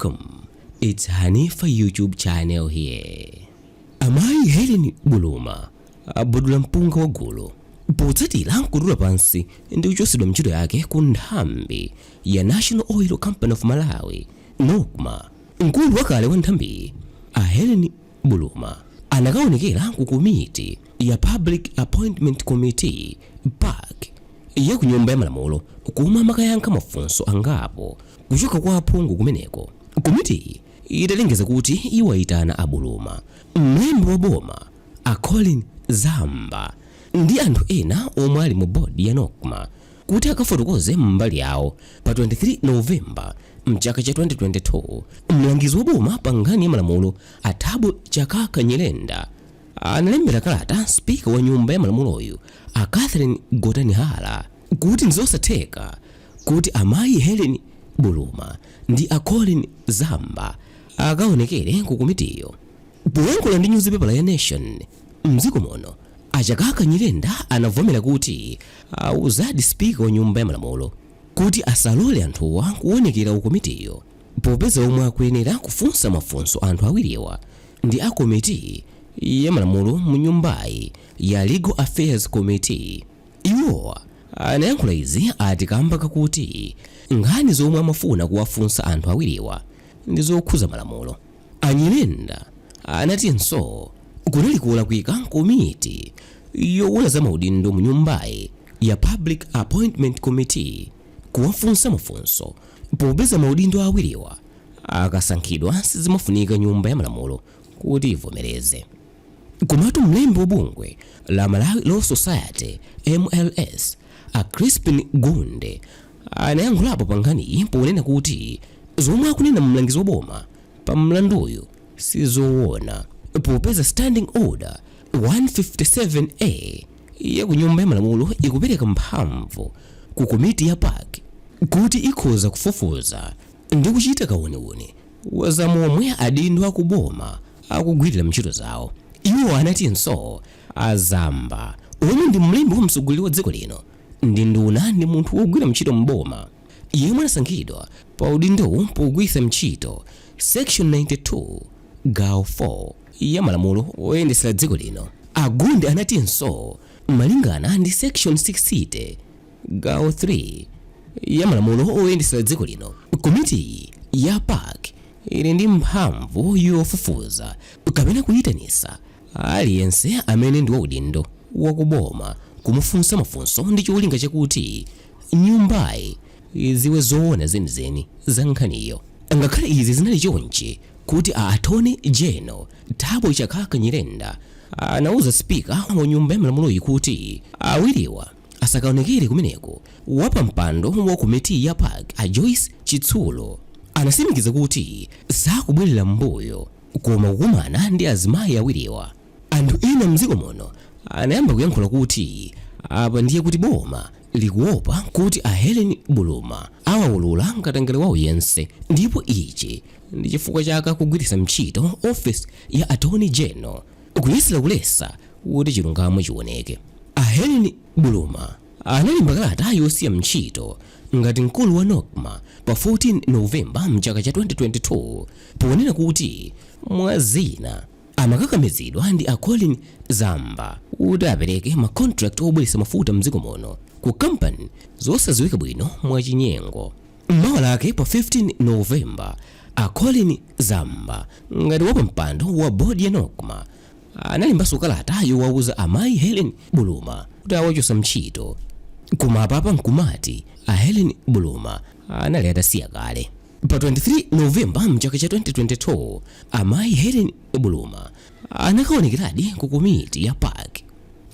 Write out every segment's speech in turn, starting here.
Welcome. It's Hanifa YouTube channel here. Amayi Helen Buluma abudula mpunga wa gulu potsatira kutula pansi ndi kuchotsedwa ntchito yake ku nthambi ya National Oil Company of Malawi, NOCMA. Mkulu wakale wa nthambiyi a Helen Buluma anakaonekera ku komiti ya Public Appointment Committee, PAC, ya ku Nyumba ya Malamulo komwe amakayankha mafunso angapo kuchoka kwa aphungu kumeneko. Komitiyi italengeza kuti iwayitana a Buluma, mlembi wa boma a Colleen Zamba ndi anthu ena omwe ali mu bodi ya NOCMA kuti akafotokoze mbali yawo pa 23 November mchaka cha 2022, mlangizi wa boma pa nkhani ya malamulo a Thabo Chakaka Nyirenda analembera kalata spika wa Nyumba ya Malamuloyu a Catherine Gotani Hara kuti ndizosatheka kuti amayi Helen Buluma ndi a Colleen Zamba akaonekere ku komitiyo. Poyankhula ndi nyuzipepala ya Nation mdziko muno, a Chakaka Nyirenda anavomera kuti auzadi spika wa Nyumba ya Malamulo kuti asalole anthuwa kuonekera ku komitiyo popeza omwe akuyenera kufunsa mafunso anthu awiriwa ndi a komiti ya malamulo mu nyumbayi ya Legal Affairs Committee. Iwowa anayankhula izi ati kamba kakuti nkhani zomwe amafuna kuwafunsa anthu awiriwa ndi zokhuza malamulo. A Nyirenda anatinso kunali kulakwika komiti yowona za maudindo mu nyumbayi ya Public Appointment Committee kuwafunsa mafunso popeza maudindo awiriwa akasankhidwa sizimafunika Nyumba ya Malamulo kuti ivomereze. Komatu mlembi wa bungwe la Malawi Law Society, MLS, a Crispin Gunde anayankhulapo pa nkhaniyi ponena kuti zomwe akunena mlangizi wa boma pa mlanduyu sizoona popeza Standing Order 157A ya ku Nyumba ya Malamulo ikupereka mphamvu ku komiti ya PAC kuti ikhoza kufufuza ndi kuchita kauniuni wa za momwe adindo akuboma akugwirira ntchito zawo. Iwo anatinso a Zamba, omwe ndi mlembi wa mtsogoleri wa dziko lino ndi nduna, ndi munthu wogwira ntchito m'boma yemwe anasankhidwa pa udindowu pogwiritsa ntchito Section 92 gawo 4 ya malamulo oyendetsera dziko lino. A Gunde anatinso malingana ndi Section 60 gawo 3 ya malamulo oyendetsera dziko lino, komiti ya PAC ili ndi mphamvu yofufuza kapena kuyitanisa aliyense amene ndi waudindo wakuboma kumufunsa mafunso ndi cholinga chakuti nyumbayi idziwe zoona zenizeni za nkhaniyo. Ngakhale izi zinali chonchi, kuti a Attorney General Thabo Chakaka Nyirenda anauza spika wa Nyumba ya Malamuloyi kuti awiriwa asakaonekere kumeneko, wapampando wa komiti ya PAC a Joyce Chitsulo anasimikiza kuti sakubwerera m'mbuyo koma kukumana ndi azimayi awiriwa. Anthu ena mdziko muno anayamba kuyankhula kuti apa ndiye kuti boma likuopa kuti a Helen Buluma awawulula katangale wawo yense ndipo ichi ndi chifukwa chake kugwiritsa ntchito office ya Attorney General kuyesera kulesa kuti chilungamo chioneke. A Helen Buluma analemba kalata yosiya ntchito ngati mkulu wa NOCMA pa 14 November mchaka cha 2022 ponena kuti mwa zina amakakamizidwa ndi a Colleen Zamba kuti apereke ma contract obweretsa mafuta mdziko muno ku kampani zosadziwika bwino mwachinyengo. Mawa lake pa 15 November, a Colleen Zamba ngati wapampando wa bodi ya NOCMA analembanso kalata yowauza amayi Helen Buluma kuti awachotsa ntchito, koma apapa nkumati a Helen Buluma anali atasiya kale. Pa 23 November mchaka cha 2022, amayi Helen Buluma anakaonekeradi ku komiti ya PAC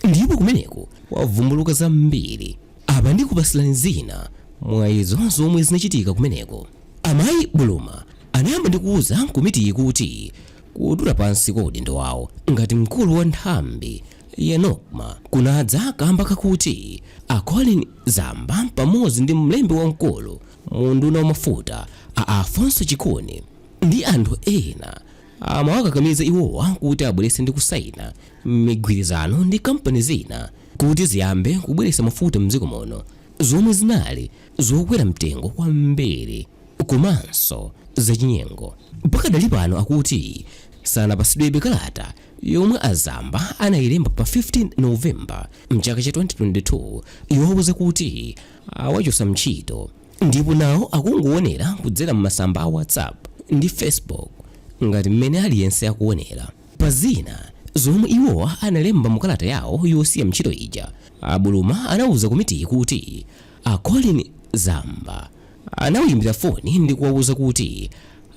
ndipo kumeneko kwavumbuluka zambiri. Apa ndikupasilani zina mwa izo zomwe zinachitika kumeneko. Amayi Buluma anayamba ndi kuuza komitiyi kuti kutula pansi kwa udindo wawo ngati mkulu wa nthambi ya NOCMA kunadza kamba kakuti a Colleen Zamba pamodzi ndi mlembi wamkulu mu unduna wa mafuta a Alfonso Chikuni ndi anthu ena amawakakamiza iwowa kuti abweretse ndi kusaina migwirizano ndi kampani zina kuti ziyambe kubweretsa mafuta mdziko muno zomwe zinali zokwera mtengo kwambiri. Komanso zachinyengo. Pakadali pano akuti sanapasidwebe kalata yomwe azamba anayilemba pa 15 November mchaka cha 2022 yowauza kuti awachosa mntchito, ndipo nawo akungoonera kudzera m'masamba a WhatsApp ndi Facebook ngati mmene aliyense akuonera. Pa zina zomwe iwowa analemba mu kalata yawo yosiya ntchito ija, Abuluma anauza komitiyi kuti a Colin Zamba anawayimbira foni ndi kuwauza kuti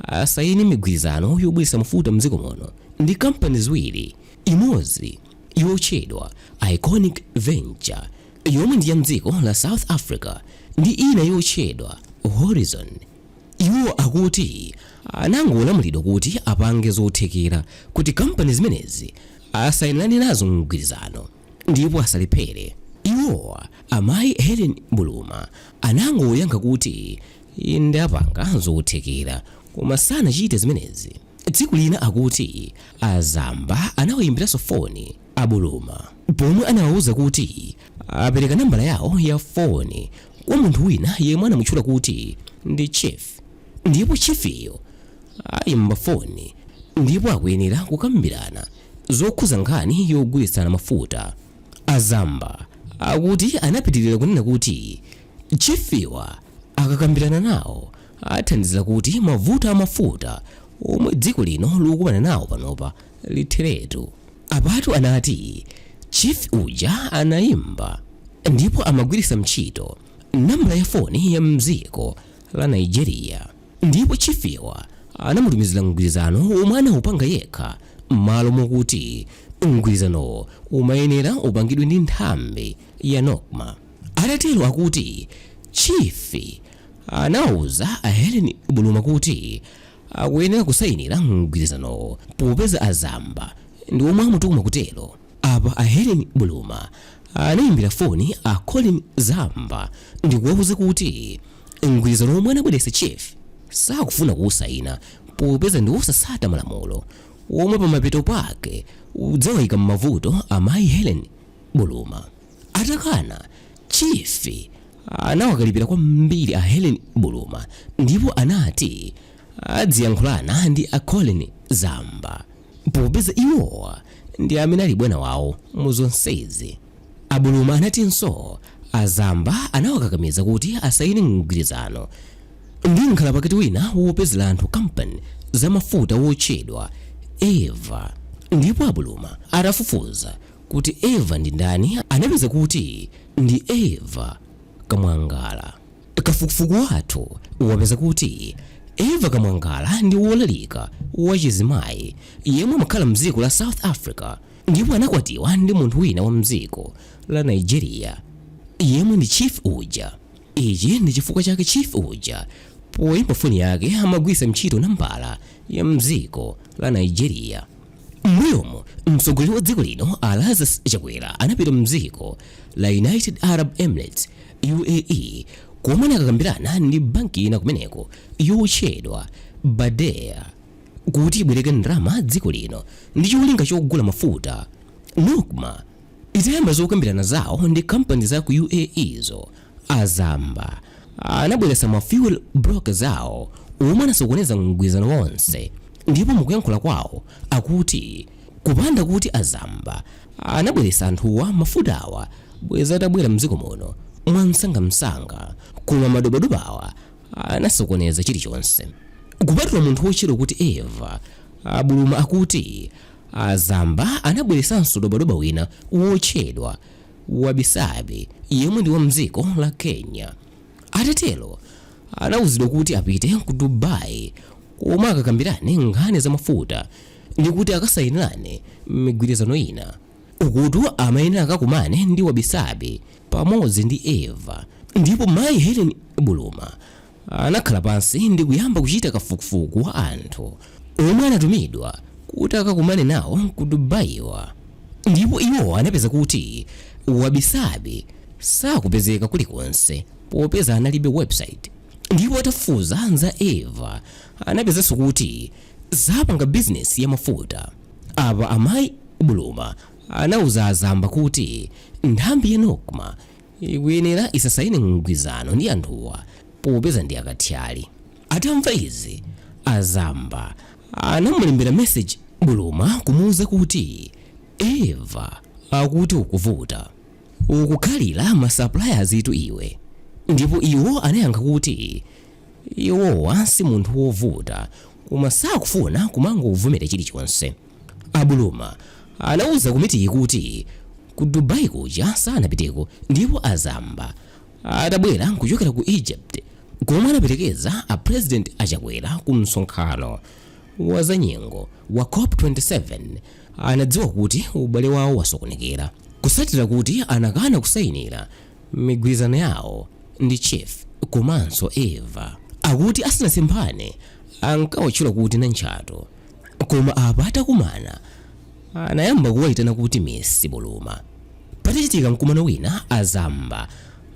asayine migwirizano yobweretsa mafuta mdziko muno ndi kampani ziwiri, imodzi yotchedwa Iconic Venture yomwe ndi ya mdziko la South Africa ndi ina yotchedwa Horizon. Iwo akuti anangolamulidwa kuti apange zothekera kuti kampani zimenezi asayinirane nazo mgwirizano ndipo asalephere. Iwowa amayi Helen Buluma anangoyankha kuti inde apanga zothekera koma sanachite zimenezi. Tsiku lina akuti azamba anawayimbiranso foni Abuluma pomwe anawauza kuti apereka nambala yawo ya foni kwa munthu wina yemwe anamutchula kuti ndi chief, ndipo chiefiyo ayimba foni ndipo akuyenera kukambirana zokhuza nkhani yogulitsana mafuta. Azamba akuti anapitirira kunena kuti chiefiwa akakambirana nawo athandizira kuti mavuto amafuta omwe dziko lino likukumana nawo panopa litheretu. Apatu anati chief uja anayimba ndipo amagwiritsa ntchito nambala ya foni ya mdziko la Nigeria, ndipo chiefiwa anamutumizira mgwirizano omwe anawupanga yekha m'malo mokuti mgwirizanowo umayenera upangidwe ndi nthambi ya NOCMA. Atatero akuti chief anawuza a Helen Buluma kuti akuyenera kusayinira mgwirizanowo popeza azamba ndi omwe amutuma kutero. Apa a Helen Buluma anayimbira foni a Colin Zamba ndikuwauza kuti mgwirizano omwe anabweretsa chief sakufuna kuwusayina popeza ndi wosasata malamulo omwe pamapeto pake udzawayika m'mavuto amayi Helen Buluma. Atakana, chief anawakalipira kwambiri a Helen Buluma ndipo anati adziyankhulana ndi a Colin Zamba popeza iwowa ndi amene ali bwana wawo mu zonsezi. Abuluma anatinso azamba anawakakamiza kuti asayine mgwirizano ndi mkhalapakati wina wopezera anthu kampani za mafuta wotchedwa Eva, ndipo Abuluma atafufuza kuti Eva ndi ndani anapeza kuti ndi Eva Kamwangala. Kafukufuku wathu wapeza kuti Eva Kamwangala ndi wolalika wachizimayi yemwe amakhala mdziko la South Africa ndipo anakwatiwa ndi munthu wina wa mdziko la Nigeria yemwe ndi chief uja. Ichi ndi chifukwa chake chief uja poyimba foni yake amagwiritsa ntchito nambala ya mdziko la Nigeria. M'mbuyomu mtsogoleri wa dziko lino a Lazarus Chakwera anapita mdziko la United Arab Emirates, UAE, komwe anakakambirana ndi banki ina kumeneko yotchedwa Badea kuti ibwereke ndalama dziko lino ndi cholinga chogula mafuta. NOCMA itayamba zokambirana zawo ndi kampani za ku UAE zo, azamba anabweretsa ma fuel brokers awo omwe anasokoneza mgwirizano wonse, ndipo mukuyankhula kwawo akuti kupanda kuti azamba anabweretsa anthuwa, mafutawa bweza atabwera mdziko muno mwamsangamsanga, koma madobadobawa anasokoneza chilichonse. Kupatula munthu wotchedwa kuti Eva, Abuluma akuti azamba anabweretsanso dobadoba wina wotchedwa Wabisabi yemwe ndi wa mdziko la Kenya. Atatero anawuzidwa kuti apite ku Dubai komwe akakambirane nkhani za mafuta ndi kuti akasayinirane migwirizano ina. Ukutu amayenera akakumane ndi Wabisabi pamodzi ndi Eva, ndipo mayi Helen Buluma anakhala pansi ndi kuyamba kuchita kafukufuku wa anthu omwe anatumidwa kuti akakumane nawo ku Dubaiwa, ndipo iwo anapeza kuti Wabisabi sakupezeka kulikonse popeza analibe website, ndipo atafufuza za Eva anapezanso kuti zapanga bizinesi ya mafuta. Apa amayi Buluma anauza azamba kuti nthambi ya NOCMA ikuyenera isasayine mgwirizano ndi anthuwa popeza ndi akathyali. Atamva izi, Azamba anamulembera message Buluma kumuwuza kuti Eva akuti ukuvuta, ukukhalira ma suppliers itu iwe. Ndipo iwo anayankha kuti iwowa si munthu wovuta, koma sakufuna kumangovomera chilichonse. Abuluma anauza komitiyi kuti ku Dubai kuja sanapiteko, ndipo Azamba atabwera kuchokera ku Egypt komwe anaperekeza a President Achakwera ku msonkhano wa zanyengo wa COP27, anadziwa kuti ubale wawo wasokonekera kusatira kuti anakana kusayinira migwirizano yawo ndi Chief komanso Eva. Akuti asanasemphane ankawatchula kuti Nantchato, koma apa atakumana anayamba kuwayitana kuti Miss Buluma. Patachitika mkumano wina, Azamba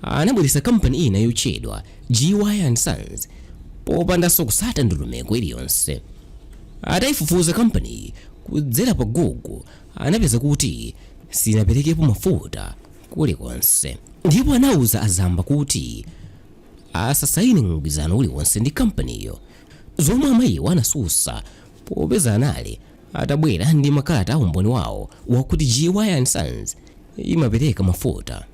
anabweretsa kampani ina yotchedwa GY and Sons popandanso kusata ndondomeko iliyonse. Atayifufuza kampaniyi kudzera pa Google, anapeza kuti sinaperekepo mafuta kulikonse, ndipo anauza Azamba kuti asasaine mgwirizano uliwonse ndi kampaniyo, zomwe amayiwo anasusa popeza anali atabwera ndi makalata a umboni wawo wakuti GY and Sons imapereka mafuta.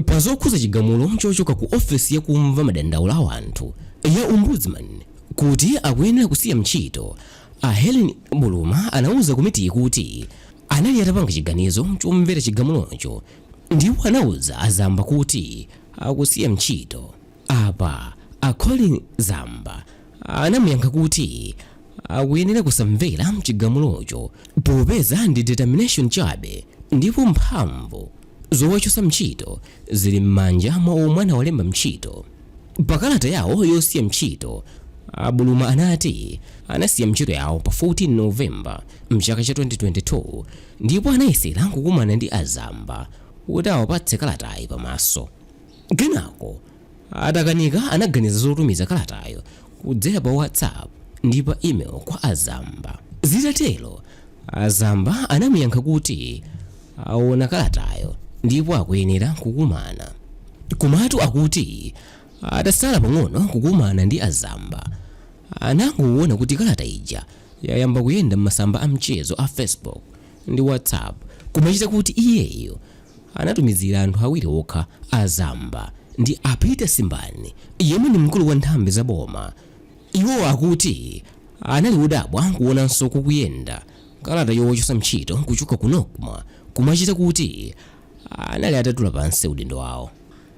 Pa zokhuza chigamulo chochoka ku ofesi yakumva madandaulo a anthu ya Ombudsman kuti akuyenera kusiya ntchito, a Helen Buluma anauza komitiyi kuti anali atapanga chiganizo chomvera chigamulocho, ndipo anauza Azamba kuti akusiya ntchito. Apa a Colin Zamba anamuyankha kuti akuyenera kusamvera chigamulocho popeza ndi determination chabe, ndipo mphamvu zowachotsa ntchito zili m'manja mwa omwe anawalemba ntchito. Pakalata yawo yosiya ntchito, Abuluma anati anasiya ntchito yawo pa 14 Novemba mchaka cha 2022, ndipo anayesera kukumana ndi Azamba kuti awapatse kalatayi pamaso. Kenako atakanika, anaganiza zotumiza kalatayo kudzera pa WhatsApp ndi pa email kwa Azamba. Zitatero, Azamba anamuyankha kuti aona kalatayo ndipo akuyenera kukumana. Komatu akuti atasala pang'ono kukumana ndi Azamba, anangoona kuti kalata ija yayamba kuyenda m'masamba a mchezo a Facebook ndi WhatsApp, kumachita kuti iyeyo anatumizira anthu awiri okha, Azamba ndi a Peter Simbani, yemwe ndi mkulu wa nthambi za boma. Iwo akuti anali kudabwa kuonanso kukuyenda kalata yowachotsa ntchito kuchoka ku NOCMA, kumachita kuti anali atatula pansi udindo wawo.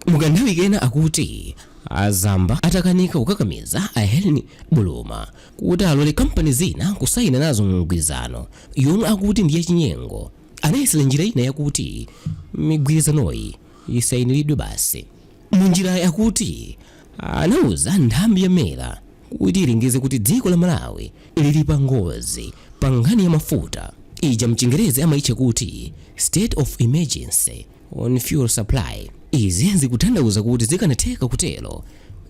Mukanthawi kena, akuti Azamba atakanika kukakamiza a Helen Buluma kuti alole kampani zina kusayina nazo mgwirizano yomwe akuti ndi yachinyengo, anayesera njira ina yakuti migwirizanoyi isayiniridwe basi. Munjira yakuti anauza nthambi ya MERA kuti ilengeze kuti dziko la Malawi lili pa ngozi pa nkhani ya mafuta, ija mchingerezi amayitcha kuti state of emergency on fuel supply. Izi zikutanthauza kuti zikanatheka kutero,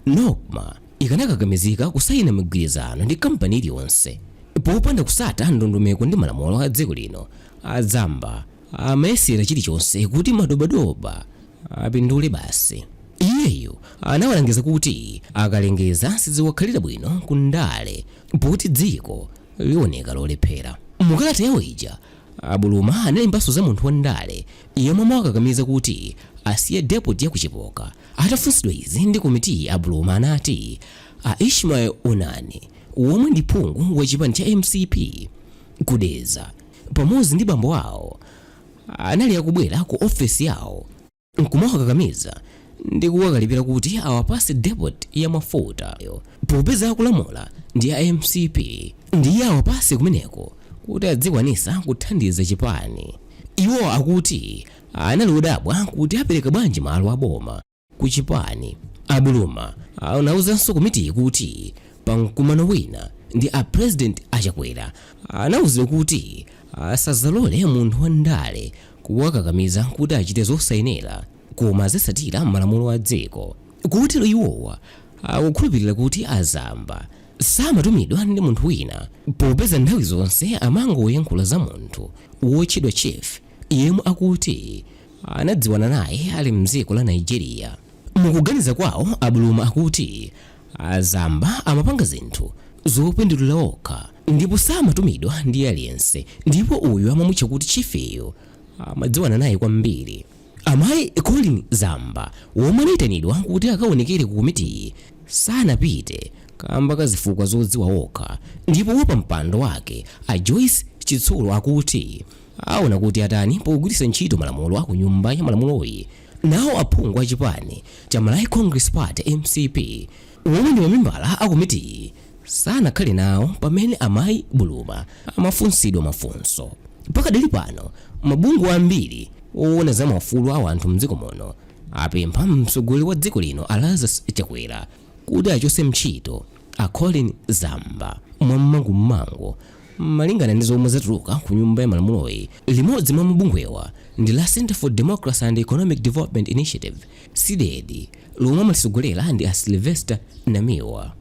NOCMA ikanakakamizika kusayina migwirizano ndi kampani iliyonse popanda kusata ndondomeko ndi malamulo a dziko lino. Azamba amayesera chilichonse kuti madobadoba apindule basi. Iyeyo anawalangiza kuti akalengeza siziwakhalira bwino ku ndale poti dziko lioneka lolephera. Mukalata yawo ija, Abuluma analembanso za munthu wandale yemwe amawakakamiza kuti asiye depot ya kuchipoka. Atafunsidwa izi ndi komiti, Abuluma anati a Ishmael Onani, womwe ndi phungu wa chipani cha MCP kudeza, pamodzi ndi bambo awo anali akubwera ku ofesi yawo nkumawakakamiza ndi kuwakalipira kuti awapase depot ya mafuta popeza akulamula ndi a MCP, ndiye awapase kumeneko kuti adzikwanisa kuthandiza chipani. Iwo akuti anali odabwa kuti apereka bwanji malo aboma ku chipani. Abuluma anauzanso komiti kuti pa mkumano wina ndi a President Achakwera anawuzidwa kuti asazalole munthu wandale kuwakakamiza kuti achite zosayenera, koma azitsatira malamulo a dziko. Kotero iwowa akukhulupirira kuti Azamba samatumidwa ndi munthu wina, popeza nthawi zonse amangoyankhula za munthu wotchedwa Chief yemwe akuti anadziwana naye ali mdziko la Nigeria. Mukuganiza kwawo, Abuluma akuti A Zamba amapanga zinthu zopindulira okha ndipo samatumidwa ndi aliyense ndipo uyu amamutcha kuti chiefyo amadziwana naye kwambiri. Amayi Colleen Zamba womwe anayitanidwa kuti akaonekere ku komitiyi sanapite kamba ka zifukwa zodziwa okha ndipo wapampando wake a Joyce Chitsulo akuti aona kuti atani pogwiritsa ntchito malamulo a ku nyumba ya malamuloyi. Nawo aphungu a chipani cha Malawi Congress Party, mcp, womwe ndi mamembala a komitiyi sanakhale nawo pamene amayi Buluma amafunsidwa mafunso. Pakadali pano mabungwe ambiri owona za maufulu a anthu mdziko muno apempha mtsogoleri wa dziko lino a Lazarus Chakwera kuti achotse ntchito a Colleen Zamba mwammangumangu malingana ndi zomwe zatuluka ku nyumba ya malamuloyi. Limodzi mwa mabungwewa ndi la Center for Democracy and Economic Development Initiative, CDEDI, lomwe amalitsogolera ndi a Sylvester Namiwa.